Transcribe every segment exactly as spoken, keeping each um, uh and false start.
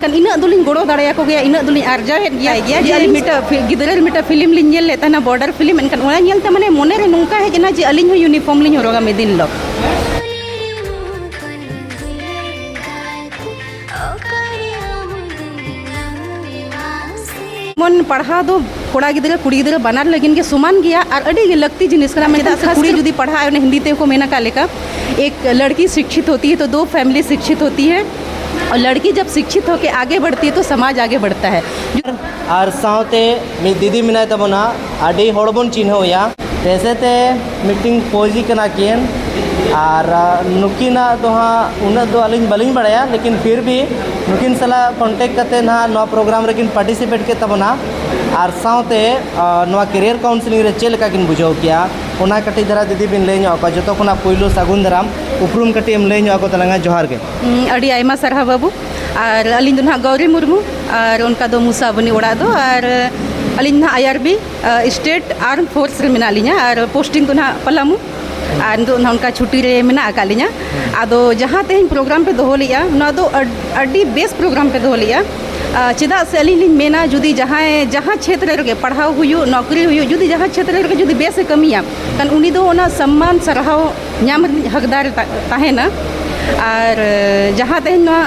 ᱠᱷᱟᱱ ᱤᱱᱟᱹᱜ ᱫᱚᱞᱤᱧ ᱜᱚᱲᱚ ᱫᱟᱲᱮᱭᱟᱠᱚ ᱜᱮᱭᱟ, ᱤᱱᱟᱹᱜ ᱫᱚᱞᱤᱧ ᱟᱨᱡᱟᱣᱮᱫ ᱜᱮᱭᱟ᱾ ᱡᱮ ᱟᱹᱞᱤᱧ ᱢᱤᱫᱴᱟᱝ ᱯᱷᱤ-, ᱜᱤᱫᱽᱨᱟᱹ ᱨᱮ ᱢᱤᱫᱴᱟᱝ ᱯᱷᱤᱞᱢ ᱞᱤᱧ ᱧᱮᱞ ᱞᱮᱫ ᱛᱟᱦᱮᱱᱟ, ᱵᱚᱨᱰᱟᱨ ᱯᱷᱤᱞᱢ, ᱮᱱᱠᱷᱟᱱ ᱚᱱᱟ ᱧᱮᱞᱛᱮ ᱢᱟᱱᱮ ᱢᱚᱱᱮᱨᱮ ᱱᱚᱝᱠᱟ ᱦᱮᱡ ᱮᱱᱟ ᱡᱮ ᱟᱹᱞᱤᱧ ᱦᱚᱸ ᱤᱭᱩᱱᱤᱯᱷᱚᱨᱢ ᱞᱤᱧ ᱦᱚᱨᱚᱜᱟ ᱢᱤᱫ ᱫᱤᱱ ᱦᱤᱞᱳᱜ᱾ ᱡᱮᱢᱚᱱ ᱯᱟᱲᱦᱟᱣ ᱫᱚ ᱠᱚᱲᱟ ᱜᱤᱫᱽᱨᱟᱹ ᱠᱩᱲᱤ ᱜᱤᱫᱽᱨᱟᱹ ᱵᱟᱱᱟᱨ ᱞᱟᱹᱜᱤᱫ ᱜᱮ ᱥᱚᱢᱟᱱ ᱜᱮᱭᱟ ᱟᱨ ᱟᱹᱰᱤ ᱜᱮ ᱞᱟᱹᱠᱛᱤ ᱡᱤᱱᱤᱥ ᱠᱟᱱᱟ᱾ ᱪᱮᱫᱟᱜ ᱥᱮ ᱠᱩᱲᱤ ᱡᱩᱫᱤ ᱯᱟᱲᱦᱟᱜ ᱟᱭ, ᱚᱱᱮ ᱦᱤᱱᱫᱤ ᱛᱮᱦᱚᱸ ᱠᱚ ᱢᱮᱱ ᱟᱠᱟᱫ ᱞᱮᱠᱟ, ᱮᱠ ᱞᱟᱲᱠᱤ ᱥᱤᱠᱪᱷᱤᱛ ᱦᱳᱛᱤ ᱦᱮ ᱛᱚ ᱫᱳ ᱯᱷᱮᱢᱤᱞᱤ ᱥᱤᱠᱪᱷᱤᱛ ᱦᱳᱛᱤ ᱦᱮ᱾ ᱞᱟᱲᱠᱤ ᱡᱟᱵ ᱥᱤᱠᱪᱷᱤᱛ ᱦᱳᱠᱮ ᱟᱜᱮ ᱵᱟᱲᱷᱛᱤ ᱦᱮ ᱛᱚ ᱥᱚᱢᱟᱡᱽ ᱟᱜᱮ ᱵᱟᱲᱷᱛᱟ ᱦᱮ᱾ ᱟᱨ ᱥᱟᱶᱛᱮ ᱢᱤᱫ ᱫᱤᱫᱤ ᱢᱮᱱᱟᱭ ᱛᱟᱵᱚᱱᱟ, ᱟᱹᱰᱤ ᱦᱚᱲ ᱵᱚᱱ ᱪᱤᱱᱦᱟᱹᱣ ᱮᱭᱟ᱾ ᱯᱮᱥᱮ ᱛᱮ ᱢᱤᱫᱴᱤᱝ ᱯᱷᱳᱣᱡᱤ ᱠᱟᱱᱟ ᱠᱤᱱ, ᱟᱨ, ᱟ, ᱱᱩᱠᱤᱱᱟᱜ ᱫᱚ ᱦᱟᱸᱜ ᱩᱱᱟᱹᱜ ᱫᱚ ᱟᱹᱞᱤᱧ ᱵᱟᱹᱞᱤᱧ ᱵᱟᱲᱟᱭᱟ, ᱞᱮᱠᱤᱱ ᱯᱷᱤᱨ ᱵᱷᱤ ᱱᱩᱠᱤᱱ ᱥᱟᱞᱟᱜ ᱠᱚᱱᱴᱮᱠᱴ ᱠᱟᱛᱮ ᱱᱟᱦᱟᱜ ᱱᱚᱣᱟ ᱯᱨᱳᱜᱨᱟᱢ ᱨᱮᱠᱤᱱ ᱯᱟᱨᱴᱤᱥᱤᱯᱮᱴ ᱠᱮᱫ ᱛᱟᱵᱚᱱᱟ᱾ ᱟᱨ ᱥᱟᱶᱛᱮ, ᱟ, ᱱᱚᱣᱟ ᱠᱮᱨᱤᱭᱟᱨ ᱠᱟᱣᱩᱱᱥᱮᱞᱤᱝ ᱨᱮ ᱪᱮᱫ ᱞᱮᱠᱟ ᱠᱤᱱ ᱵᱩᱡᱷᱟᱹᱣ ᱠᱮᱜᱼᱟ, ᱚᱱᱟ ᱠᱟᱹᱴᱤᱡ ᱫᱷᱟᱨᱟ ᱫᱤᱫᱤ ᱵᱤᱱ ᱞᱟᱹᱭ ᱧᱚᱜ ᱟᱠᱚᱣᱟ᱾ ᱡᱚᱛᱚ ᱠᱷᱚᱱᱟᱜ ᱯᱩᱭᱞᱩ ᱥᱟᱹᱜᱩᱱ ᱫᱟᱨᱟᱢ ᱩᱯᱨᱩᱢ ᱠᱟᱹᱴᱤᱡ ᱮᱢ ᱞᱟᱹᱭ ᱧᱚᱜ ᱟᱠᱚ ᱛᱟᱞᱟᱝᱟ᱾ ᱡᱚᱦᱟᱨ ᱜᱮ᱾ ᱦᱩᱸ, ᱟᱹᱰᱤ ᱟᱭᱢᱟ ᱥᱟᱨᱦᱟᱣ ᱵᱟᱹᱵᱩ᱾ ᱟᱨ ᱟᱹᱞᱤᱧ ᱫᱚ ᱱᱟᱦᱟᱜ ᱜᱟᱣᱨᱤ ᱢᱩᱨᱢᱩ, ᱟᱨ ᱚᱱᱠᱟ ᱫᱚ ᱢᱩᱥᱟᱵᱚᱱᱤ ᱚᱲᱟᱜ ᱫᱚ, ᱟᱨ ᱟᱹᱞᱤᱧ ᱱᱟᱦᱟᱜ ᱟᱭ ᱟᱨ ᱵᱤ, ᱟ, ᱥᱴᱮᱴ ᱟᱨᱢ ᱯᱷᱳᱨᱥ ᱨᱮ ᱢᱮᱱᱟᱜ ᱞᱤᱧᱟ, ᱟᱨ ᱯᱳᱥᱴᱤᱝ ᱫᱚ ᱱᱟᱦᱟᱜ ᱯᱟᱞᱟᱢᱩ, ᱟᱨ ᱱᱤᱛᱚᱜ ᱱᱟᱦᱟᱜ ᱚᱱᱠᱟ ᱪᱷᱩᱴᱤ ᱨᱮ ᱢᱮᱱᱟᱜ ᱟᱠᱟᱫ ᱞᱤᱧᱟ᱾ ᱟᱫᱚ ᱡᱟᱦᱟᱸ ᱛᱮᱦᱮᱧ ᱯᱨᱳᱜᱨᱟᱢ ᱯᱮ ᱫᱚᱦᱚ ᱞᱮᱜᱼᱟ, ᱱᱚᱣᱟ ᱫᱚ ᱟᱹᱰ-, ᱟᱹᱰᱤ ᱵᱮᱥ ᱯᱨᱳᱜᱨᱟᱢ ᱯᱮ ᱫᱚᱦᱚ ᱞᱮᱜᱼᱟ᱾ ᱟ, ᱪᱮᱫᱟᱜ ᱥᱮ ᱟᱹᱞᱤᱧ ᱞᱤᱧ ᱢᱮᱱᱟ, ᱡᱩᱫᱤ ᱡᱟᱦᱟᱸᱭ, ᱡᱟᱦᱟᱸ ᱪᱷᱮᱛᱨᱚ ᱨᱮᱜᱮ ᱯᱟᱲᱦᱟᱣ ᱦᱩᱭᱩᱜ, ᱱᱚᱠᱨᱤ ᱦᱩᱭᱩᱜ, ᱡᱩᱫᱤ ᱡᱟᱦᱟᱸ ᱪᱷᱮᱛᱨᱚ ᱨᱮᱜᱮ ᱡᱩᱫᱤ ᱵᱮᱥ ᱮ ᱠᱟᱹᱢᱤᱭᱟ, ᱠᱷᱟᱱ ᱩᱱᱤ ᱫᱚ ᱚᱱᱟ ᱥᱚᱢᱢᱟᱱ, ᱥᱟᱨᱦᱟᱣ ᱧᱟᱢ ᱨᱤᱱᱤᱡ ᱦᱚᱠᱫᱟᱨ ᱮ ᱛᱟ-, ᱛᱟᱦᱮᱱᱟ᱾ ᱟᱨ, ᱮ, ᱡᱟᱦᱟᱸ ᱛᱮᱦᱮᱧ ᱱᱚᱣᱟ,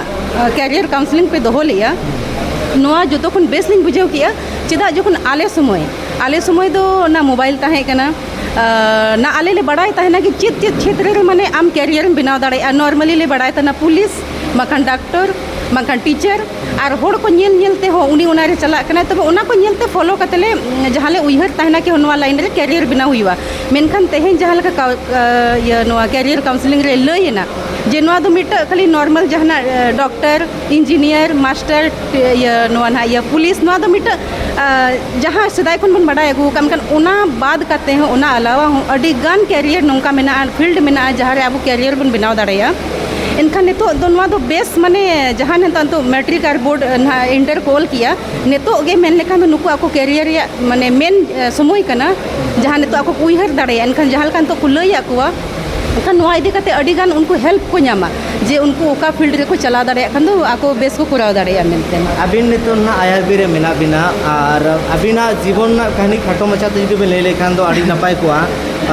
ᱮ, ᱠᱮᱨᱤᱭᱟᱨ ᱠᱟᱣᱩᱱᱥᱮᱞᱤᱝ ᱯᱮ ᱫᱚᱦᱚ ᱞᱮᱜᱼᱟ, ᱱᱚᱣᱟ ᱡᱚᱛᱚ ᱠᱷᱚᱱ ᱵᱮᱥ ᱞᱤᱧ ᱵᱩᱡᱷᱟᱹᱣ ᱠᱮᱜᱼᱟ᱾ ᱪᱮᱫᱟᱜ, ᱡᱚᱠᱷᱚᱱ ᱟᱞᱮ ᱥᱚᱢᱚᱭ, ᱟᱞᱮ ᱥᱚᱢᱚᱭ ᱫᱚ ᱚᱱᱟ ᱢᱳᱵᱟᱭᱤᱞ ᱛᱟᱦᱮᱸ ᱠᱟᱱᱟ, ᱮ, ᱱᱟ ᱟᱞᱮ ᱞᱮ ᱵᱟᱲᱟᱭ ᱛᱟᱦᱮᱱᱟ ᱠᱤ ᱪᱮᱫ ᱪᱮᱫ ᱪᱷᱮᱛᱨᱚ ᱨᱮ ᱢᱟᱱᱮ ᱟᱢ ᱠᱮᱨᱤᱭᱟᱨ ᱮᱢ ᱵᱮᱱᱟᱣ ᱫᱟᱲᱮᱭᱟᱜᱼᱟ᱾ ᱱᱚᱨᱢᱟᱞᱤ ᱞᱮ ᱵᱟᱲᱟᱭ ᱛᱟᱦᱮᱱᱟ ᱯᱩᱞᱤᱥ, ᱵᱟᱝᱠᱷᱟᱱ ᱰᱟᱠᱛᱚᱨ, ᱵᱟᱝᱠᱷᱟᱱ ᱴᱤᱪᱟᱨ, ᱟᱨ ᱦᱚᱲ ᱠᱚ ᱧᱮᱞ ᱧᱮᱞ ᱛᱮᱦᱚᱸ ᱩᱱᱤ ᱚᱱᱟ ᱨᱮ ᱪᱟᱞᱟᱜ ᱠᱟᱱᱟᱭ᱾ ᱛᱚᱵᱮ ᱚᱱᱟ ᱠᱚ ᱧᱮᱞ ᱛᱮ ᱯᱷᱳᱞᱳ ᱠᱟᱛᱮ ᱞᱮ, ᱩᱸ, ᱡᱟᱦᱟᱸ ᱞᱮ ᱩᱭᱦᱟᱹᱨ ᱛᱟᱦᱮᱱᱟ ᱠᱤ ᱱᱚᱣᱟ ᱞᱟᱭᱤᱱ ᱨᱮ ᱠᱮᱨᱤᱭᱟᱨ ᱵᱮᱱᱟᱣ ᱦᱩᱭᱩᱜᱼᱟ, ᱢᱮᱱᱠᱷᱟᱱ ᱛᱮᱦᱮᱧ ᱡᱟᱦᱟᱸ ᱞᱮᱠᱟ ᱠᱟᱣ-, ᱟ, ᱤᱭᱟᱹ, ᱱᱚᱣᱟ ᱠᱮᱨᱤᱭᱟᱨ ᱠᱟᱣᱩᱱᱥᱮᱞᱤᱝ ᱨᱮ ᱞᱟᱹᱭ ᱮᱱᱟ ᱡᱮ ᱱᱚᱣᱟ ᱫᱚ ᱢᱤᱫᱴᱟᱝ ᱠᱷᱟᱹᱞᱤ ᱱᱚᱨᱢᱟᱞ ᱡᱟᱦᱟᱱᱟᱜ, ᱟ, ᱰᱚᱠᱴᱚᱨ, ᱤᱧᱡᱤᱱᱤᱭᱟᱨ, ᱢᱟᱥᱴᱟᱨ, ᱤᱭᱟᱹ, ᱱᱚᱣᱟ ᱱᱟᱦᱟᱜ ᱤᱭᱟᱹ ᱯᱩᱞᱤᱥ, ᱱᱚᱣᱟ ᱫᱚ ᱢᱤᱫᱴᱟᱝ, ᱟ, ᱡᱟᱦᱟᱸ ᱥᱮᱫᱟᱭ ᱠᱷᱚᱱ ᱵᱚᱱ ᱵᱟᱰᱟᱭ ᱟᱹᱜᱩ ᱟᱠᱟᱫ, ᱢᱮᱱᱠᱷᱟᱱ ᱚᱱᱟ ᱵᱟᱫ ᱠᱟᱛᱮ ᱦᱚᱸ, ᱚᱱᱟ ᱟᱞᱟᱣᱟ ᱦᱚᱸ ᱟᱹᱰᱤ ᱜᱟᱱ ᱠᱮᱨᱤᱭᱟᱨ ᱱᱚᱝᱠᱟ ᱢᱮᱱᱟᱜᱼᱟ, ᱯᱷᱤᱞᱰ ᱢᱮᱱᱟᱜᱼᱟ, ᱡᱟᱦᱟᱸ ᱨᱮ ᱟᱵᱚ ᱠᱮᱨᱤᱭᱟᱨ ᱵᱚᱱ ᱵᱮᱱᱟᱣ ᱫᱟᱲᱮᱭᱟᱜᱼᱟ᱾ ᱮᱱᱠᱷᱟᱱ ᱱᱤᱛᱚᱜ ᱫᱚ ᱱᱚᱣᱟ ᱫᱚ ᱵᱮᱥ, ᱢᱟᱱᱮ ᱡᱟᱦᱟᱸ ᱱᱤᱛᱚᱜ, ᱱᱤᱛᱚᱜ ᱢᱮᱴᱨᱤᱠ ᱟᱨ ᱵᱳᱨᱰ ᱱᱟᱦᱟᱜ ᱤᱱᱴᱟᱨ ᱠᱚ ᱚᱞ ᱠᱮᱜᱼᱟ, ᱱᱤᱛᱚᱜ ᱜᱮ ᱢᱮᱱ ᱞᱮᱠᱷᱟᱱ ᱫᱚ ᱱᱩᱠᱩ ᱟᱠᱚ ᱠᱮᱨᱤᱭᱟᱨ ᱨᱮᱭᱟᱜ ᱢᱟᱱᱮ ᱢᱮᱱ, ᱮ, ᱥᱚᱢᱚᱭ ᱠᱟᱱᱟ, ᱡᱟᱦᱟᱸ ᱱᱤᱛᱚᱜ ᱟᱠᱚ ᱠᱚ ᱩᱭᱦᱟᱹᱨ ᱫᱟᱲᱮᱭᱟᱜᱼᱟ᱾ ᱮᱱᱠᱷᱟᱱ ᱡᱟᱦᱟᱸ ᱞᱮᱠᱟ ᱱᱤᱛᱚᱜ ᱠᱚ ᱞᱟᱹᱭ ᱟᱠᱚᱣᱟ, ᱮᱱᱠᱷᱟᱱ ᱱᱚᱣᱟ ᱤᱫᱤ ᱠᱟᱛᱮ ᱟᱹᱰᱤ ᱜᱟᱱ ᱩᱱᱠᱩ help ᱠᱚ ᱧᱟᱢᱟ, ᱡᱮ ᱩᱱᱠᱩ ᱚᱠᱟ field ᱨᱮᱠᱚ ᱪᱟᱞᱟᱣ ᱫᱟᱲᱮᱭᱟᱜ ᱠᱷᱟᱱ ᱫᱚ ᱟᱠᱚ ᱵᱮᱥ ᱠᱚ ᱠᱚᱨᱟᱣ ᱫᱟᱲᱮᱭᱟᱜᱼᱟ ᱢᱮᱱᱛᱮ᱾ ᱟᱹᱵᱤᱱ ᱱᱤᱛᱚᱜ ᱱᱟᱦᱟᱜ ᱟᱭᱟᱨᱵᱤ ᱨᱮ ᱢᱮᱱᱟᱜ ᱵᱤᱱᱟ ᱟᱨ ᱟᱹᱵᱤᱱᱟᱜ ᱡᱤᱵᱚᱱ ᱨᱮᱱᱟᱜ ᱠᱟᱹᱦᱱᱤ ᱠᱷᱟᱴᱚ ᱢᱟᱪᱷᱟ ᱛᱮ ᱡᱩᱫᱤ ᱵᱤᱱ ᱞᱟᱹᱭ ᱞᱮᱠᱷᱟᱱ ᱫᱚ ᱟᱹᱰᱤ ᱱᱟᱯᱟᱭ ᱠᱚᱜᱼᱟ᱾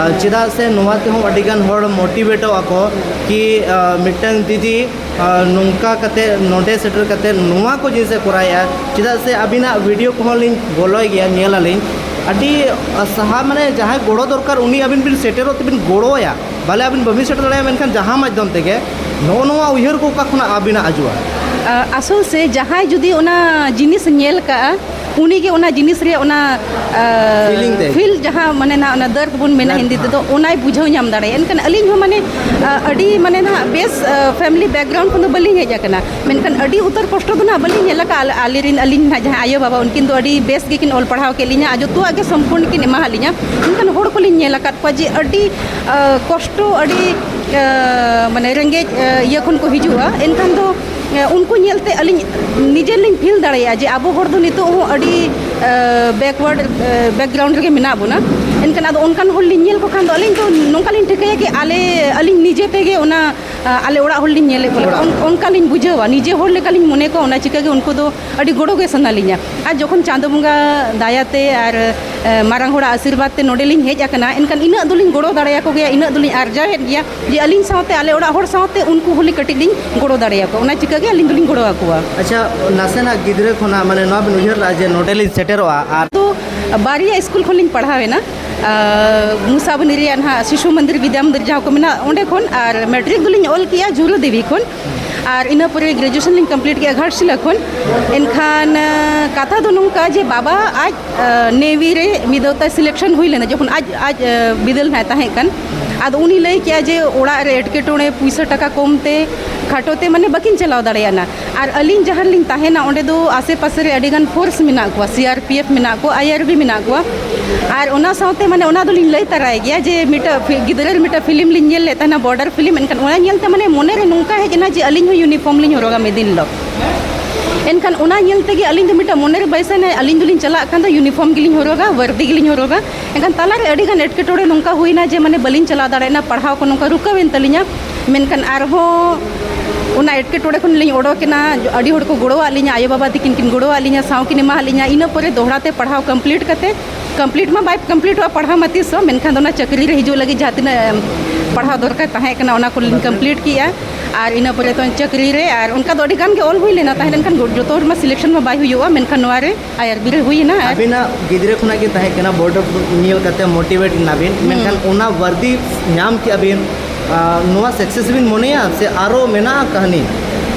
ᱟᱨ ᱪᱮᱫᱟᱜ ᱥᱮ ᱱᱚᱣᱟ ᱛᱮᱦᱚᱸ ᱟᱹᱰᱤ ᱜᱟᱱ ᱦᱚᱲ motivate ᱚᱜ ᱟᱠᱚ ᱠᱤ, ᱟᱨ, ᱢᱤᱫᱴᱟᱝ ᱫᱤᱫᱤ, ᱟᱨ, ᱱᱚᱝᱠᱟ ᱠᱟᱛᱮ ᱱᱚᱰᱮ ᱥᱮᱴᱮᱨ ᱠᱟᱛᱮ ᱱᱚᱣᱟ ᱠᱚ ᱡᱤᱱᱤᱥ ᱮ ᱠᱚᱨᱟᱣᱮᱫᱼᱟ᱾ ᱪᱮᱫᱟᱜ ᱥᱮ ᱟᱹᱵᱤᱱᱟᱜ video ᱠᱚᱦᱚᱸ ᱞᱤᱧ ᱵᱚᱞᱚᱭ ᱜᱮᱭᱟ, ᱧᱮᱞ ᱟᱹᱞᱤᱧ᱾ ᱟᱹᱰᱤ ᱥᱟᱦᱟ, ᱢᱟᱱᱮ ᱡᱟᱦᱟᱸᱭ ᱜᱚᱲᱚ ᱫᱚᱨᱠᱟᱨ ᱩᱱᱤ ᱟᱹᱵᱤᱱ ᱵᱤᱱ ᱥᱮᱴᱮᱨᱚᱜ ᱛᱮᱵᱤᱱ ᱜᱚᱲᱚᱣᱟᱭᱟ᱾ ᱵᱷᱟᱞᱮ ᱟᱹᱵᱤᱱ ᱵᱟᱹᱵᱤᱱ ᱥᱮᱴᱮᱨ ᱫᱟᱲᱮᱭᱟᱜᱼᱟ, ᱢᱮᱱᱠᱷᱟᱱ ᱡᱟᱦᱟᱸ ᱢᱟᱫᱽᱫᱷᱚᱢ ᱛᱮᱜᱮ ᱱᱚᱜᱼᱚ ᱱᱚᱣᱟ ᱩᱭᱦᱟᱹᱨ ᱠᱚ ᱚᱠᱟ ᱠᱷᱚᱱᱟᱜ ᱟᱹᱵᱤᱱᱟᱜ ᱦᱤᱡᱩᱜᱼᱟ? ᱟ, ᱟᱥᱚᱞ ᱥᱮ ᱡᱟᱦᱟᱸᱭ ᱡᱩᱫᱤ ᱚᱱᱟ ᱡᱤᱱᱤᱥ ᱧᱮᱞ ᱠᱟᱜᱼᱟ, ᱩᱱᱤᱜᱮ ᱚᱱᱟ ᱡᱤᱱᱤᱥ ᱨᱮᱭᱟᱜ ᱚᱱᱟ, ᱟ, ᱯᱷᱤᱞᱤᱝ ᱛᱮ᱾ ᱯᱷᱤᱞ ᱡᱟᱦᱟᱸ ᱢᱟᱱᱮ ᱱᱟᱜ ᱚᱱᱟ ᱫᱟᱨᱫ ᱵᱚᱱ ᱢᱮᱱᱟ ᱫᱟᱨᱫ, ᱦᱤᱱᱫᱤ ᱦᱮᱸ᱾ ᱛᱮᱫᱚ, ᱚᱱᱟᱭ ᱵᱩᱡᱷᱟᱹᱣ ᱧᱟᱢ ᱫᱟᱲᱮᱭᱟᱜᱼᱟ᱾ ᱮᱱᱠᱷᱟᱱ ᱟᱹᱞᱤᱧ ᱦᱚᱸ ᱢᱟᱱᱮ, ᱟ, ᱟᱹᱰᱤ ᱢᱟᱱᱮ ᱱᱟᱜ ᱵᱮᱥ, ᱟ, family background ᱠᱷᱚᱱ ᱫᱚ ᱵᱟᱹᱞᱤᱧ ᱦᱮᱡ ᱟᱠᱟᱱᱟ, ᱢᱮᱱᱠᱷᱟᱱ ᱟᱹᱰᱤ ᱩᱛᱟᱹᱨ ᱠᱚᱥᱴᱚ ᱫᱚ ᱱᱟᱜ ᱵᱟᱹᱞᱤᱧ ᱧᱮᱞ ᱟᱠᱟᱫᱼᱟ᱾ ᱟᱞᱮ, ᱟᱞᱮᱨᱮᱱ, ᱟᱹᱞᱤᱧ ᱱᱟᱜ ᱡᱟᱦᱟᱸ ᱟᱭᱳᱼᱵᱟᱵᱟ, ᱩᱱᱠᱤᱱ ᱫᱚ ᱟᱹᱰᱤ ᱵᱮᱥ ᱜᱮᱠᱤᱱ ᱚᱞ ᱯᱟᱲᱦᱟᱣ ᱠᱮᱫ ᱞᱤᱧᱟ ᱟᱨ ᱡᱚᱛᱚᱣᱟᱜ ᱜᱮ ᱥᱚᱢᱯᱩᱨᱱ ᱠᱤᱱ ᱮᱢᱟᱦᱟᱫ ᱞᱤᱧᱟ᱾ ᱢᱮᱱᱠᱷᱟᱱ ᱦᱚᱲ ᱠᱚᱞᱤᱧ ᱧᱮᱞ ᱟᱠᱟᱫ ᱠᱚᱣᱟ ᱡᱮ ᱟᱹᱰᱤ, ᱟ, ᱠᱚᱥᱴᱚ, ᱟᱹᱰᱤ, ᱟ, ᱢᱟᱱᱮ ᱨᱮᱸᱜᱮᱡ, ᱟ, ᱤᱭᱟᱹ ᱠᱷᱚᱱ ᱠᱚ ᱦᱤᱡᱩᱜᱼᱟ᱾ ᱮᱱᱠᱷᱟᱱ ᱫᱚ, ᱟ, ᱩᱱᱠᱩ ᱧᱮᱞᱛᱮ ᱟᱹᱞᱤᱧ ᱱᱤᱡᱮ ᱞᱤᱧ ᱯᱷᱤᱞ ᱫᱟᱲᱮᱭᱟᱜᱼᱟ ᱡᱮ ᱟᱵᱚ ᱦᱚᱲ ᱫᱚ ᱱᱤᱛᱚᱜ ᱦᱚᱸ ᱟᱹᱰᱤ, ᱟ, backward, ᱟ, background ᱨᱮᱜᱮ ᱢᱮᱱᱟᱜ ᱵᱚᱱᱟ᱾ ᱮᱱᱠᱷᱟᱱ ᱟᱫᱚ ᱚᱱᱠᱟᱱ ᱦᱚᱲ ᱞᱤᱧ ᱧᱮᱞ ᱠᱚ ᱠᱷᱟᱱ ᱫᱚ ᱟᱹᱞᱤᱧ ᱫᱚ ᱱᱚᱝᱠᱟ ᱞᱤᱧ ᱴᱷᱤᱠᱟᱹᱭᱟ ᱠᱤ ᱟᱞᱮ, ᱟᱹᱞᱤᱧ ᱱᱤᱡᱮ ᱛᱮᱜᱮ ᱚᱱᱟ, ᱟ, ᱟᱞᱮ ᱚᱲᱟᱜ ᱦᱚᱲ ᱞᱤᱧ ᱧᱮᱞᱮᱫ ᱠᱚ ᱞᱮᱠᱟ, ᱚᱲᱟᱜ᱾ ᱚᱱ-, ᱚᱱᱠᱟ ᱞᱤᱧ ᱵᱩᱡᱷᱟᱹᱣᱟ, ᱱᱤᱡᱮ ᱦᱚᱲ ᱞᱮᱠᱟ ᱞᱤᱧ ᱢᱚᱱᱮ ᱠᱚᱣᱟ᱾ ᱚᱱᱟ ᱪᱤᱠᱟᱹ ᱜᱮ ᱩᱱᱠᱩ ᱫᱚ ᱟᱹᱰᱤ ᱜᱚᱲᱚ ᱜᱮ ᱥᱟᱱᱟ ᱞᱤᱧᱟ᱾ ᱟᱨ ᱡᱚᱠᱷᱚᱱ ᱪᱟᱸᱫᱚ ᱵᱚᱸᱜᱟ ᱫᱟᱭᱟᱛᱮ ᱟᱨ, ᱮ, ᱢᱟᱨᱟᱝ ᱦᱚᱲᱟᱜ ᱟᱥᱤᱨᱵᱟᱫᱽ ᱛᱮ ᱱᱚᱰᱮ ᱞᱤᱧ ᱦᱮᱡ ᱟᱠᱟᱱᱟ, ᱮᱱᱠᱷᱟᱱ ᱤᱱᱟᱹᱜ ᱫᱚᱞᱤᱧ ᱜᱚᱲᱚ ᱫᱟᱲᱮᱭᱟᱠᱚ ᱜᱮᱭᱟ, ᱤᱱᱟᱹᱜ ᱫᱚᱞᱤᱧ ᱟᱨᱡᱟᱣᱮᱫ ᱜᱮᱭᱟ ᱡᱮ ᱟᱹᱞᱤᱧ ᱥᱟᱶᱛᱮ, ᱟᱞᱮ ᱚᱲᱟᱜ ᱦᱚᱲ ᱥᱟᱶᱛᱮ ᱩᱱᱠᱩ ᱦᱚᱸᱞᱤᱧ ᱠᱟᱹᱴᱤᱡ ᱞᱤᱧ ᱜᱚᱲᱚ ᱫᱟᱲᱮᱭᱟᱠᱚᱣᱟ᱾ ᱚᱱᱟ ᱪᱤᱠᱟᱹ ᱜᱮ ᱟᱹᱞᱤᱧ ᱫᱚᱞᱤᱧ ᱜᱚᱲᱚ ᱟᱠᱚᱣᱟ᱾ ᱟᱪᱪᱷᱟ, ᱱᱟᱥᱮᱱᱟᱜ ᱜᱤᱫᱽᱨᱟᱹ ᱠᱷᱚᱱᱟᱜ, ᱢᱟᱱᱮ, ᱱᱚᱣᱟ ᱵᱤᱱ ᱩᱭᱦᱟᱹᱨ ᱞᱮᱫᱼᱟ ᱡᱮ ᱱᱚᱰᱮ ᱞᱤᱧ ᱥᱮᱴᱮᱨᱚᱜᱼᱟ ᱟᱨ ᱛᱚ ᱵᱟᱨᱭᱟ ᱥᱠᱩᱞ ᱠᱷᱚᱱ ᱞᱤᱧ ᱯᱟᱲᱦᱟᱣ ᱮᱱᱟ, ᱟᱨ ᱢᱩᱥᱟᱵᱚᱱᱤ ᱨᱮᱭᱟᱜ ᱱᱟᱦᱟᱜ ᱥᱤᱥᱩ ᱢᱚᱱᱫᱤᱨ ᱵᱤᱫᱽᱭᱟ ᱢᱚᱱᱫᱤᱨ ᱡᱟᱦᱟᱸ ᱠᱚ ᱢᱮᱱᱟᱜᱼᱟ, ᱚᱸᱰᱮ ᱠᱷᱚᱱ, ᱟᱨ ᱢᱮᱴᱨᱤᱠ ᱫᱚᱞᱤᱧ ᱚᱞ ᱠᱮᱜᱼᱟ ᱡᱩᱨᱩ ᱫᱮᱵᱤ ᱠᱷᱚᱱ, ᱟᱨ ᱤᱱᱟᱹ ᱯᱚᱨᱮ ᱜᱨᱮᱡᱩᱭᱮᱥᱚᱱ ᱞᱤᱧ ᱠᱚᱢᱯᱞᱤᱴ ᱠᱮᱜᱼᱟ ᱜᱷᱟᱴᱥᱤᱞᱟᱹ ᱠᱷᱚᱱ᱾ ᱮᱱᱠᱷᱟᱱ, ᱟᱸ, ᱠᱟᱛᱷᱟ ᱫᱚ ᱱᱚᱝᱠᱟ ᱡᱮ ᱵᱟᱵᱟ ᱟᱡ, ᱟᱸ, ᱱᱮᱵᱷᱤ ᱨᱮ ᱢᱤᱫ ᱫᱷᱟᱣ ᱛᱟᱭ ᱥᱤᱞᱮᱠᱥᱚᱱ ᱦᱩᱭ ᱞᱮᱱᱟ, ᱡᱚᱠᱷᱚᱱ ᱟᱡ, ᱟᱡ, ᱟᱸ, ᱵᱤᱫᱟᱹᱞ ᱱᱟᱭ ᱛᱟᱦᱮᱸ ᱠᱟᱱ᱾ ᱟᱫᱚ ᱩᱱᱤ ᱞᱟᱹᱭ ᱠᱮᱜᱼᱟ ᱡᱮ ᱚᱲᱟᱜ ᱨᱮ ᱮᱴᱠᱮᱴᱚᱬᱮ, ᱯᱩᱭᱥᱟᱹ ᱴᱟᱠᱟ ᱠᱚᱢ ᱛᱮ ᱠᱷᱟᱴᱚ ᱛᱮ ᱢᱟᱱᱮ ᱵᱟᱹᱠᱤᱱ ᱪᱟᱞᱟᱣ ᱫᱟᱲᱮᱭᱟᱜᱼᱟ᱾ ᱟᱨ ᱟᱹᱞᱤᱧ ᱡᱟᱦᱟᱸ ᱨᱮᱞᱤᱧ ᱛᱟᱦᱮᱱᱟ, ᱚᱸᱰᱮ ᱫᱚ ᱟᱥᱮ ᱯᱟᱥᱮ ᱨᱮ ᱟᱹᱰᱤ ᱜᱟᱱ ᱯᱷᱳᱨᱥ ᱢᱮᱱᱟᱜ ᱠᱚᱣᱟ, ᱥᱤ ᱟᱨ ᱯᱤ ᱮᱯᱷ ᱢᱮᱱᱟᱜ ᱠᱚᱣᱟ, ᱟᱭ ᱟᱨ ᱵᱤ ᱢᱮᱱᱟᱜ ᱠᱚᱣᱟ᱾ ᱟᱨ ᱚᱱᱟ ᱥᱟᱶᱛᱮ ᱢᱟᱱᱮ ᱚᱱᱟ ᱫᱚᱞᱤᱧ ᱞᱟᱹᱭ ᱛᱟᱨᱟᱭ ᱜᱮᱭᱟ ᱡᱮ ᱢᱤᱫᱴᱟᱝ ᱯᱷᱤ-, ᱜᱤᱫᱽᱨᱟᱹ ᱨᱮ ᱢᱤᱫᱴᱟᱝ ᱯᱷᱤᱞᱢ ᱞᱤᱧ ᱧᱮᱞ ᱞᱮᱫ ᱛᱟᱦᱮᱱᱟ, ᱵᱚᱨᱰᱟᱨ ᱯᱷᱤᱞᱢ᱾ ᱮᱱᱠᱷᱟᱱ ᱚᱱᱟ ᱧᱮᱞᱛᱮ ᱢᱟᱱᱮ ᱢᱚᱱᱮᱨᱮ ᱱᱚᱝᱠᱟ ᱦᱮᱡ ᱮᱱᱟ ᱡᱮ ᱟᱹᱞᱤᱧ ᱦᱚᱸ ᱤᱭᱩᱱᱤᱯᱷᱚᱨᱢ ᱞᱤᱧ ᱦᱚᱨᱚᱜᱟ ᱢᱤᱫ ᱫᱤᱱ ᱦᱤᱞᱳᱜ᱾ ᱮᱱᱠᱷᱟᱱ ᱚᱱᱟ ᱧᱮᱞ ᱛᱮᱜᱮ ᱟᱹᱞᱤᱧ ᱫᱚ ᱢᱤᱫᱴᱟᱝ ᱢᱚᱱᱮᱨᱮ ᱵᱟᱹᱭᱥᱟᱹᱣᱮᱱᱟ, ᱟᱹᱞᱤᱧ ᱫᱚᱞᱤᱧ ᱪᱟᱞᱟᱜ ᱠᱷᱟᱱ ᱫᱚ ᱤᱭᱩᱱᱤᱯᱷᱚᱨᱢ ᱜᱮᱞᱤᱧ ᱦᱚᱨᱚᱜᱟ, ᱵᱟᱹᱨᱫᱤ ᱜᱮᱞᱤᱧ ᱦᱚᱨᱚᱜᱟ᱾ ᱮᱱᱠᱷᱟᱱ ᱛᱟᱞᱟᱨᱮ ᱟᱹᱰᱤᱜᱟᱱ ᱮᱴᱠᱮᱴᱚᱬᱮ ᱱᱚᱝᱠᱟ ᱦᱩᱭᱱᱟ ᱡᱮ ᱢᱟᱱᱮ ᱵᱟᱹᱞᱤᱧ ᱪᱟᱞᱟᱣ ᱫᱟᱲᱮᱭᱟᱜᱼᱟ, ᱯᱟᱲᱦᱟᱣ ᱠᱚ ᱱᱚᱝᱠᱟ ᱨᱩᱠᱟᱹᱣᱮᱱ ᱛᱟᱹᱞᱤᱧᱟ᱾ ᱢᱮᱱᱠᱷᱟᱱ ᱟᱨᱦᱚᱸ ᱚᱱᱟ ᱮᱴᱠᱮᱴᱚᱬᱮ ᱠᱷᱚᱱ ᱞᱤᱧ ᱚᱰᱚᱠᱮᱱᱟ, ᱟᱹᱰᱤ ᱦᱚᱲ ᱠᱚ ᱜᱚᱲᱚᱣᱟᱫ ᱞᱤᱧᱟ, ᱟᱭᱳᱼᱵᱟᱵᱟ ᱛᱤᱠᱤᱱ ᱠᱤᱱ ᱜᱚᱲᱚᱣᱟᱫ ᱞᱤᱧᱟ, ᱥᱟᱶ ᱠᱤᱱ ᱮᱢᱟᱣᱟᱫ ᱞᱤᱧᱟ᱾ ᱤᱱᱟᱹ ᱯᱚᱨᱮ ᱫᱚᱦᱲᱟ ᱛᱮ ᱯᱟᱲᱦᱟᱣ ᱠᱚᱢᱯᱞᱤᱴ ᱠᱟᱛᱮ, ᱠᱚᱢᱯᱞᱤᱴ ᱢᱟ ᱵᱟᱭ ᱠᱚᱢᱯᱞᱤᱴᱚᱜᱼᱟ ᱯᱟᱲᱦᱟᱣ ᱢᱟ ᱛᱤᱥ ᱦᱚᱸ, ᱢᱮᱱᱠᱷᱟᱱ ᱫᱚ ᱚᱱᱟ ᱪᱟᱹᱠᱨᱤ ᱨᱮ ᱦᱤᱡᱩᱜ ᱞᱟᱹᱜᱤᱫ ᱡᱟᱦᱟᱸ ᱛᱤᱱᱟᱹᱜ, ᱮᱢ, ᱯᱟᱲᱦᱟᱣ ᱫᱚᱨᱠᱟᱨ ᱛᱟᱦᱮᱸ ᱠᱟᱱᱟ, ᱚᱱᱟ ᱠᱚᱞᱤᱧ ᱠᱚᱢᱯᱞᱤᱴ ᱠᱮᱜᱼᱟ᱾ ᱟᱨ ᱤᱱᱟᱹ ᱯᱚᱨᱮ ᱫᱚ ᱪᱟᱹᱠᱨᱤ ᱨᱮ, ᱟᱨ ᱚᱱᱠᱟ ᱫᱚ ᱟᱹᱰᱤ ᱜᱟᱱ ᱜᱮ ᱚᱞ ᱦᱩᱭ ᱞᱮᱱᱟ ᱛᱟᱦᱮᱸ, ᱞᱮᱱᱠᱷᱟᱱ ᱡᱚᱛᱚ ᱦᱚᱲ ᱢᱟ ᱥᱤᱞᱮᱠᱥᱚᱱ ᱢᱟ ᱵᱟᱭ ᱦᱩᱭᱩᱜᱼᱟ, ᱢᱮᱱᱠᱷᱟᱱ ᱱᱚᱣᱟ ᱨᱮ ᱟᱭ ᱟᱨ ᱵᱤ ᱨᱮ ᱦᱩᱭᱮᱱᱟ᱾ ᱟᱨ ᱟᱹᱵᱤᱱᱟᱜ ᱜᱤᱫᱽᱨᱟᱹ ᱠᱷᱚᱱᱟᱜ ᱜᱮ ᱛᱟᱦᱮᱸ ᱠᱟᱱᱟ ᱵᱳᱨᱰ ᱧᱮᱞ ᱠᱟᱛᱮ ᱢᱳᱴᱤᱵᱷᱮᱴ ᱮᱱᱟᱵᱤᱱ, ᱦᱩᱸ᱾ ᱢᱮᱱᱠᱷᱟᱱ ᱚᱱᱟ ᱵᱟᱹᱨᱫᱤ ᱧᱟᱢ ᱠᱮᱜᱼᱟ ᱵᱤᱱ, ᱟᱨ ᱱᱚᱣᱟ ᱥᱟᱠᱥᱮᱥ ᱵᱤᱱ ᱢᱚᱱᱮᱭᱟ ᱥᱮ ᱟᱨᱚ ᱢᱮᱱᱟᱜᱼᱟ ᱠᱟᱹᱦᱱᱤ?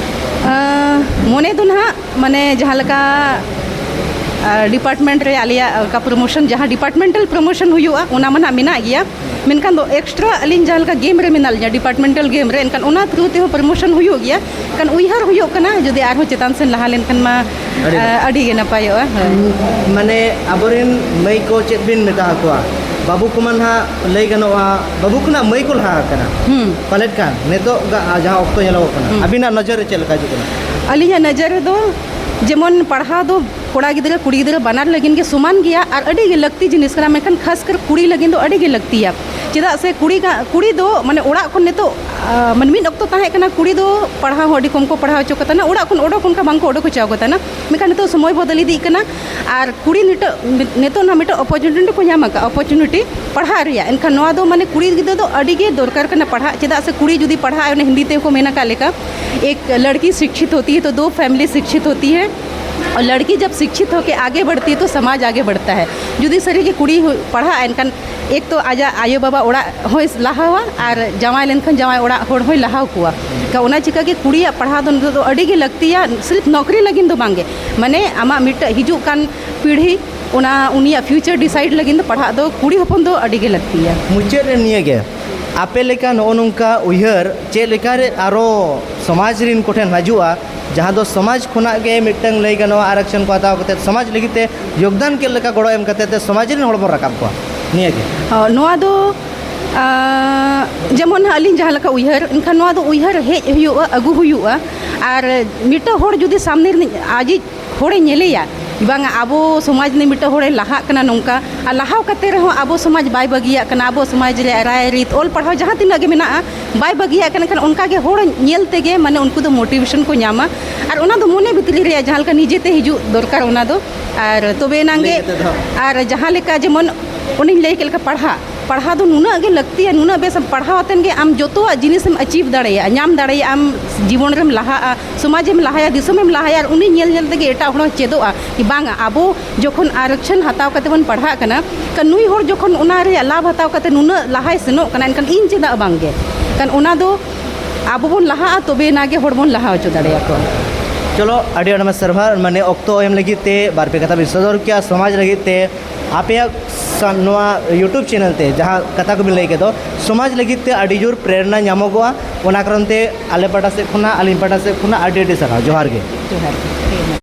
ᱟᱸ, ᱢᱚᱱᱮ ᱫᱚ ᱱᱟᱦᱟᱜ ᱢᱟᱱᱮ ᱡᱟᱦᱟᱸ ᱞᱮᱠᱟ, ᱟᱨ ᱰᱤᱯᱟᱨᱴᱢᱮᱱᱴ ᱨᱮ ᱟᱞᱮᱭᱟᱜ ᱚᱠᱟ ᱯᱨᱚᱢᱳᱥᱚᱱ, ᱡᱟᱦᱟᱸ ᱰᱤᱯᱟᱨᱴᱢᱮᱱᱴᱟᱞ ᱯᱨᱚᱢᱳᱥᱚᱱ ᱦᱩᱭᱩᱜᱼᱟ, ᱚᱱᱟ ᱢᱟ ᱱᱟᱦᱟᱜ ᱢᱮᱱᱟᱜ ᱜᱮᱭᱟ᱾ ᱢᱮᱱᱠᱷᱟᱱ ᱫᱚ ᱮᱠᱥᱴᱨᱟ ᱟᱹᱞᱤᱧ ᱡᱟᱦᱟᱸ ᱞᱮᱠᱟ ᱜᱮᱢ ᱨᱮ ᱢᱮᱱᱟᱜ ᱞᱤᱧᱟ, ᱰᱤᱯᱟᱨᱴᱢᱮᱱᱴᱟᱞ ᱜᱮᱢ ᱨᱮ, ᱮᱱᱠᱷᱟᱱ ᱚᱱᱟ ᱛᱷᱨᱩ ᱛᱮᱦᱚᱸ ᱯᱨᱚᱢᱳᱥᱚᱱ ᱦᱩᱭᱩᱜ ᱜᱮᱭᱟ᱾ ᱮᱱᱠᱷᱟᱱ ᱩᱭᱦᱟᱹᱨ ᱦᱩᱭᱩᱜ ᱠᱟᱱᱟ ᱡᱩᱫᱤ ᱟᱨᱦᱚᱸ ᱪᱮᱛᱟᱱ ᱥᱮᱱ ᱞᱟᱦᱟ ᱞᱮᱱᱠᱷᱟᱱ ᱢᱟ, ᱟᱹᱰᱤ ᱟᱹᱰᱤ ᱜᱮ ᱱᱟᱯᱟᱭᱚᱜᱼᱟ᱾ ᱦᱳᱭ᱾ ᱢᱟᱱᱮ ᱟᱵᱚᱨᱮᱱ ᱢᱟᱹᱭ ᱠᱚ ᱪᱮᱫ ᱵᱤᱱ ᱢᱮᱛᱟ ᱟᱠᱚᱣᱟ? ᱵᱟᱹᱵᱩ ᱠᱚᱢᱟ ᱱᱟᱦᱟᱜ ᱞᱟᱹᱭ ᱜᱟᱱᱚᱜᱼᱟ, ᱵᱟᱹᱵᱩ ᱠᱷᱚᱱᱟᱜ ᱢᱟᱹᱭ ᱠᱚ ᱞᱟᱦᱟ ᱟᱠᱟᱱᱟ᱾ ᱦᱩᱸ᱾ ᱯᱟᱞᱮᱫ ᱠᱷᱟᱱ ᱱᱤᱛᱚᱜ ᱜᱟ-, ᱡᱟᱦᱟᱸ ᱚᱠᱛᱚ ᱧᱮᱞᱚᱜᱚᱜ ᱠᱟᱱᱟ, ᱦᱩᱸ᱾ ᱟᱹᱵᱤᱱᱟᱜ ᱱᱚᱡᱚᱨ ᱨᱮ ᱪᱮᱫ ᱞᱮᱠᱟ ᱦᱤᱡᱩᱜ ᱠᱟᱱᱟ? ᱟᱹᱞᱤᱧᱟᱜ ᱱᱚᱡᱚᱨ ᱨᱮᱫᱚ ᱡᱮᱢᱚᱱ ᱯᱟᱲᱦᱟᱣ ᱫᱚ ᱠᱚᱲᱟ ᱜᱤᱫᱽᱨᱟᱹ ᱠᱩᱲᱤ ᱜᱤᱫᱽᱨᱟᱹ ᱵᱟᱱᱟᱨ ᱞᱟᱹᱜᱤᱫ ᱜᱮ ᱥᱚᱢᱟᱱ ᱜᱮᱭᱟ ᱟᱨ ᱟᱹᱰᱤ ᱜᱮ ᱞᱟᱹᱠᱛᱤ ᱡᱤᱱᱤᱥ ᱠᱟᱱᱟ, ᱢᱮᱱᱠᱷᱟᱱ ᱠᱷᱟᱥ ᱠᱟᱨ ᱠᱩᱲᱤ ᱞᱟᱹᱜᱤᱫ ᱫᱚ ᱟᱹᱰᱤ ᱜᱮ ᱞᱟᱹᱠᱛᱤᱭᱟ᱾ ᱪᱮᱫᱟᱜ ᱥᱮ ᱠᱩᱲᱤ ᱜᱟ-, ᱠᱩᱲᱤ ᱫᱚ ᱢᱟᱱᱮ ᱚᱲᱟᱜ ᱠᱷᱚᱱ ᱱᱤᱛᱚᱜ, ᱟ, ᱢᱟᱱᱮ ᱢᱤᱫ ᱚᱠᱛᱚ ᱛᱟᱦᱮᱸ ᱠᱟᱱᱟ ᱠᱩᱲᱤ ᱫᱚ ᱯᱟᱲᱦᱟᱣ ᱦᱚᱸ ᱟᱹᱰᱤ ᱠᱚᱢ ᱠᱚ ᱯᱟᱲᱦᱟᱣ ᱦᱚᱪᱚ ᱠᱚ ᱛᱟᱦᱮᱱᱟ, ᱚᱲᱟᱜ ᱠᱷᱚᱱ ᱚᱰᱚᱠ ᱚᱱᱠᱟ ᱵᱟᱝ ᱠᱚ ᱚᱰᱚᱠ ᱦᱚᱪᱚ ᱟᱠᱚ ᱛᱟᱦᱮᱱᱟ᱾ ᱢᱮᱱᱠᱷᱟᱱ ᱱᱤᱛᱚᱜ ᱥᱚᱢᱚᱭ ᱵᱚᱫᱚᱞ ᱤᱫᱤᱜ ᱠᱟᱱᱟ ᱟᱨ ᱠᱩᱲᱤ ᱱᱤᱛᱚᱜ, ᱱᱤᱛᱚᱜ ᱱᱟ ᱢᱤᱫᱴᱮᱱ ᱚᱯᱚᱨᱪᱩᱱᱤᱴᱤ ᱠᱚ ᱧᱟᱢ ᱟᱠᱟᱫᱼᱟ, ᱚᱯᱚᱨᱪᱩᱱᱤᱴᱤ ᱯᱟᱲᱦᱟᱜ ᱨᱮᱭᱟᱜ᱾ ᱮᱱᱠᱷᱟᱱ ᱱᱚᱣᱟ ᱫᱚ ᱢᱟᱱᱮ ᱠᱩᱲᱤ ᱜᱤᱫᱽᱨᱟᱹ ᱫᱚ ᱟᱹᱰᱤ ᱜᱮ ᱫᱚᱨᱠᱟᱨ ᱠᱟᱱᱟ ᱯᱟᱲᱦᱟᱜ, ᱪᱮᱫᱟᱜ ᱥᱮ ᱠᱩᱲᱤ ᱡᱩᱫᱤ ᱯᱟᱲᱦᱟᱜ ᱟᱭ, ᱚᱱᱮ ᱦᱤᱱᱫᱤ ᱛᱮᱦᱚᱸ ᱠᱚ ᱢᱮᱱ ᱟᱠᱟᱫ ᱞᱮᱠᱟ, ᱮᱠ ᱞᱟᱲᱠᱤ ᱥᱤᱠᱠᱷᱤᱛ ᱦᱳᱛᱤ ᱦᱮ ᱛᱚ ᱫᱳ ᱯᱷᱮᱢᱤᱞᱤ ᱥᱤᱠᱠᱷᱤᱛ ᱦᱳᱛᱤ ᱦᱮ, ᱟᱨ ᱞᱟᱲᱠᱤ ᱡᱟᱵ ᱥᱤᱠᱠᱷᱤᱛ ᱦᱳᱠᱮ ᱟᱜᱮ ᱵᱟᱲᱷᱛᱤ ᱦᱮ ᱛᱚ ᱥᱚᱢᱟᱡᱽ ᱟᱜᱮ ᱵᱟᱲᱷᱛᱟ ᱦᱮ᱾ ᱡᱩᱫᱤ ᱥᱟᱹᱨᱤ ᱜᱮ ᱠᱩᱲᱤ ᱦᱩ-, ᱯᱟᱲᱦᱟᱜ ᱟᱭ, ᱮᱱᱠᱷᱟᱱ ᱮᱠ ᱛᱚ ᱟᱡᱟᱜ ᱟᱭᱳ ᱵᱟᱵᱟ ᱚᱲᱟᱜ ᱦᱚᱸᱭ ᱞᱟᱦᱟᱣᱟ ᱟᱨ ᱡᱟᱶᱟᱭ ᱞᱮᱱᱠᱷᱟᱱ ᱡᱟᱶᱟᱭ ᱚᱲᱟᱜ ᱦᱚᱲ ᱦᱚᱸᱭ ᱞᱟᱦᱟᱣ ᱠᱚᱣᱟ᱾ ᱮᱱᱠᱷᱟᱱ ᱚᱱᱟ ᱪᱤᱠᱟᱹ ᱜᱮ ᱠᱩᱲᱤᱭᱟᱜ ᱯᱟᱲᱦᱟᱣ ᱫᱚ ᱱᱤᱛᱚᱜ ᱫᱚ ᱟᱹᱰᱤ ᱜᱮ ᱞᱟᱹᱠᱛᱤᱭᱟ, ᱥᱤᱨᱯ ᱱᱚᱠᱨᱤ ᱞᱟᱹᱜᱤᱫ ᱫᱚ ᱵᱟᱝ ᱜᱮ, ᱢᱟᱱᱮ ᱟᱢᱟᱜ ᱢᱤᱫᱴᱮᱡ ᱦᱤᱡᱩᱜ ᱠᱟᱱ ᱯᱤᱲᱦᱤ, ᱚᱱᱟ ᱩᱱᱤᱭᱟᱜ ᱯᱷᱤᱭᱩᱪᱟᱨ ᱰᱤᱥᱟᱭᱤᱰ ᱞᱟᱹᱜᱤᱫ ᱫᱚ ᱯᱟᱲᱦᱟᱜ ᱫᱚ ᱠᱩᱲᱤ ᱦᱚᱯᱚᱱ ᱫᱚ ᱟᱹᱰᱤ ᱜᱮ ᱞᱟᱹᱠᱛᱤᱭᱟ᱾ ᱢᱩᱪᱟᱹᱫ ᱨᱮ ᱱᱤᱭᱟᱹ ᱜᱮ, ᱟᱯᱮ ᱞᱮᱠᱟ ᱱᱚᱜᱼᱚ ᱱᱚᱝᱠᱟ ᱩᱭᱦᱟᱹᱨ ᱪᱮᱫ ᱞᱮᱠᱟ ᱨᱮ ᱟᱨᱚ ᱥᱚᱢᱟᱡᱽ ᱨᱤᱱ ᱠᱚᱴᱷᱮᱱ ᱦᱤᱡᱩᱜᱼᱟ, ᱡᱟᱦᱟᱸ ᱫᱚ ᱥᱚᱢᱟᱡᱽ ᱠᱷᱚᱱᱟᱜ ᱜᱮ ᱢᱤᱫᱴᱟᱝ ᱞᱟᱹᱭ ᱜᱟᱱᱚᱜᱼᱟ ᱟᱨᱟᱠᱥᱚᱱ ᱠᱚ ᱦᱟᱛᱟᱣ ᱠᱟᱛᱮ ᱥᱚᱢᱟᱡᱽ ᱞᱟᱹᱜᱤᱫ ᱛᱮ ᱡᱳᱜᱽᱫᱟᱱ ᱪᱮᱫ ᱞᱮᱠᱟ ᱜᱚᱲᱚ ᱮᱢ ᱠᱟᱛᱮ ᱛᱮ ᱥᱚᱢᱟᱡᱽ ᱨᱤᱱ ᱦᱚᱲ ᱵᱚᱱ ᱨᱟᱠᱟᱵ ᱠᱚᱣᱟ, ᱱᱤᱭᱟᱹ ᱜᱮ᱾ ᱦᱚᱸ, ᱱᱚᱣᱟ ᱫᱚ, ᱟᱸ, ᱡᱮᱢᱚᱱ ᱦᱟᱸᱜ ᱟᱹᱞᱤᱧ ᱡᱟᱦᱟᱸ ᱞᱮᱠᱟ ᱩᱭᱦᱟᱹᱨ, ᱮᱱᱠᱷᱟᱱ ᱱᱚᱣᱟ ᱫᱚ ᱩᱭᱦᱟᱹᱨ ᱦᱮᱡ ᱦᱩᱭᱩᱜᱼᱟ, ᱟᱹᱜᱩ ᱦᱩᱭᱩᱜᱼᱟ᱾ ᱟᱨ ᱢᱤᱫᱴᱟᱝ ᱦᱚᱲ ᱡᱩᱫᱤ ᱥᱟᱢᱱᱮ ᱨᱤᱱᱤᱡ ᱟᱡᱤᱡ ᱦᱚᱲᱮ ᱧᱮᱞᱮᱭᱟ, ᱵᱟᱝᱟ, ᱟᱵᱚ ᱥᱚᱢᱟᱡᱽ ᱨᱤᱱᱤᱡ ᱢᱤᱫᱴᱟᱝ ᱦᱚᱲᱮ ᱞᱟᱦᱟᱜ ᱠᱟᱱᱟ ᱱᱚᱝᱠᱟ, ᱟᱨ ᱞᱟᱦᱟᱣ ᱠᱟᱛᱮ ᱨᱮᱦᱚᱸ ᱟᱵᱚ ᱥᱚᱢᱟᱡᱽ ᱵᱟᱭ ᱵᱟᱹᱜᱤᱭᱟᱜ ᱠᱟᱱᱟ, ᱟᱵᱚ ᱥᱚᱢᱟᱡᱽ ᱨᱮᱭᱟᱜ ᱨᱟᱭ ᱨᱤᱛ, ᱚᱞ ᱯᱟᱲᱦᱟᱣ ᱡᱟᱦᱟᱸ ᱛᱤᱱᱟᱹᱜ ᱜᱮ ᱢᱮᱱᱟᱜᱼᱟ, ᱵᱟᱭ ᱵᱟᱹᱜᱤᱭᱟᱜ ᱠᱟᱱᱟ, ᱮᱱᱠᱷᱟᱱ ᱚᱱᱠᱟ ᱜᱮ ᱦᱚᱲ ᱧᱮᱞ ᱛᱮᱜᱮ, ᱢᱟᱱᱮ, ᱩᱱᱠᱩ ᱫᱚ motivation ᱠᱚ ᱧᱟᱢᱟ᱾ ᱟᱨ ᱚᱱᱟ ᱫᱚ ᱢᱚᱱᱮ ᱵᱷᱤᱛᱨᱤ ᱨᱮᱭᱟᱜ ᱡᱟᱦᱟᱸ ᱞᱮᱠᱟ ᱱᱤᱡᱮ ᱛᱮ ᱦᱤᱡᱩᱜ ᱫᱚᱨᱠᱟᱨ, ᱚᱱᱟ ᱫᱚ᱾ ᱟᱨ ᱛᱚᱵᱮ ᱮᱱᱟᱝ ᱜᱮ, ᱞᱟᱹᱭ ᱠᱟᱛᱮ ᱫᱚ᱾ ᱟᱨ ᱡᱟᱦᱟᱸ ᱞᱮᱠᱟ ᱡᱮᱢᱚᱱ ᱚᱱᱮᱧ ᱞᱟᱹᱭ ᱠᱮᱫ ᱞᱮᱠᱟ, ᱯᱟᱲᱦᱟᱜ, ᱯᱟᱲᱦᱟᱣ ᱫᱚ ᱱᱩᱱᱟᱹᱜ ᱜᱮ ᱞᱟᱹᱠᱛᱤᱭᱟ, ᱱᱩᱱᱟᱹᱜ ᱵᱮᱥ ᱮᱢ ᱯᱟᱲᱦᱟᱣ ᱟᱛᱮᱱ ᱜᱮ ᱟᱢ ᱡᱚᱛᱚᱣᱟᱜ ᱡᱤᱱᱤᱥ ᱮᱢ achieve ᱫᱟᱲᱮᱭᱟᱜᱼᱟ, ᱧᱟᱢ ᱫᱟᱲᱮᱭᱟᱜᱼᱟ, ᱟᱢ ᱡᱤᱵᱚᱱ ᱨᱮᱢ ᱞᱟᱦᱟᱜᱼᱟ, ᱥᱚᱢᱟᱡᱽ ᱮᱢ ᱞᱟᱦᱟᱭᱟ, ᱫᱤᱥᱚᱢ ᱮᱢ ᱞᱟᱦᱟᱭᱟ, ᱟᱨ ᱩᱱᱤ ᱧᱮᱞ ᱧᱮᱞ ᱛᱮᱜᱮ ᱮᱴᱟᱜ ᱦᱚᱲ ᱦᱚᱸ ᱪᱮᱫᱚᱜᱼᱟ ᱠᱤ ᱵᱟᱝᱟ, ᱟᱵᱚ ᱡᱚᱠᱷᱚᱱ ᱟᱨᱚᱠᱪᱷᱚᱱ ᱦᱟᱛᱟᱣ ᱠᱟᱛᱮ ᱵᱚᱱ ᱯᱟᱲᱦᱟᱜ ᱠᱟᱱᱟ, ᱠᱟ-, ᱱᱩᱭ ᱦᱚᱲ ᱡᱚᱠᱷᱚᱱ ᱚᱱᱟ ᱨᱮᱭᱟᱜ ᱞᱟᱵᱷ ᱦᱟᱛᱟᱣ ᱠᱟᱛᱮ ᱱᱩᱱᱟᱹᱜ ᱞᱟᱦᱟᱭ ᱥᱮᱱᱚᱜ ᱠᱟᱱᱟ, ᱮᱱᱠᱷᱟᱱ ᱤᱧ ᱪᱮᱫᱟᱜ ᱵᱟᱝᱜᱮ? ᱠᱷᱟᱱ ᱚᱱᱟ ᱫᱚ ᱟᱵᱚ ᱵᱚᱱ ᱞᱟᱦᱟᱜᱼᱟ, ᱛᱚᱵᱮ ᱮᱱᱟ ᱜᱮ ᱦᱚᱲ ᱵᱚᱱ ᱞᱟᱦᱟ ᱦᱚᱪᱚ ᱫᱟᱲᱮᱭᱟᱠᱚᱣᱟ᱾ ᱪᱚᱞᱚ, ᱟᱹᱰᱤ ᱟᱹᱰᱤ ᱥᱟᱨᱦᱟᱣ, ᱢᱟᱱᱮ, ᱚᱠᱛᱚ ᱮᱢ ᱞᱟᱹᱜᱤᱫ ᱛᱮ, ᱵᱟᱨ ᱯᱮ ᱠᱟᱛᱷᱟ ᱵᱤᱱ ᱥᱚᱫᱚᱨ ᱠᱮᱭᱟ ᱥᱚᱢᱟᱡᱽ ᱞᱟᱹᱜᱤᱫ ᱛᱮ, ᱟᱯᱮᱭᱟᱜ ᱥᱟ-, ᱱᱚᱣᱟ YouTube ᱪᱮᱱᱮᱞ ᱛᱮ ᱡᱟᱦᱟᱸ ᱠᱟᱛᱷᱟ ᱠᱚᱵᱤᱱ ᱞᱟᱹᱭ ᱠᱮᱫ ᱫᱚ, ᱥᱚᱢᱟᱡᱽ ᱞᱟᱹᱜᱤᱫ ᱛᱮ ᱟᱹᱰᱤ ᱡᱳᱨ ᱯᱨᱮᱨᱚᱱᱟ ᱧᱟᱢᱚᱜᱚᱜᱼᱟ᱾ ᱚᱱᱟ ᱠᱟᱨᱚᱱ ᱛᱮ ᱟᱞᱮ ᱯᱟᱦᱴᱟ ᱥᱮᱫ ᱠᱷᱚᱱᱟᱜ, ᱟᱹᱞᱤᱧ ᱯᱟᱦᱴᱟ ᱥᱮᱫ ᱠᱷᱚᱱᱟᱜ ᱟᱹᱰᱤ ᱟᱹᱰᱤ ᱥᱟᱨᱦᱟᱣ᱾ ᱡᱚᱦᱟᱨ ᱜᱮ᱾ ᱡᱚᱦᱟᱨ ᱜᱮ᱾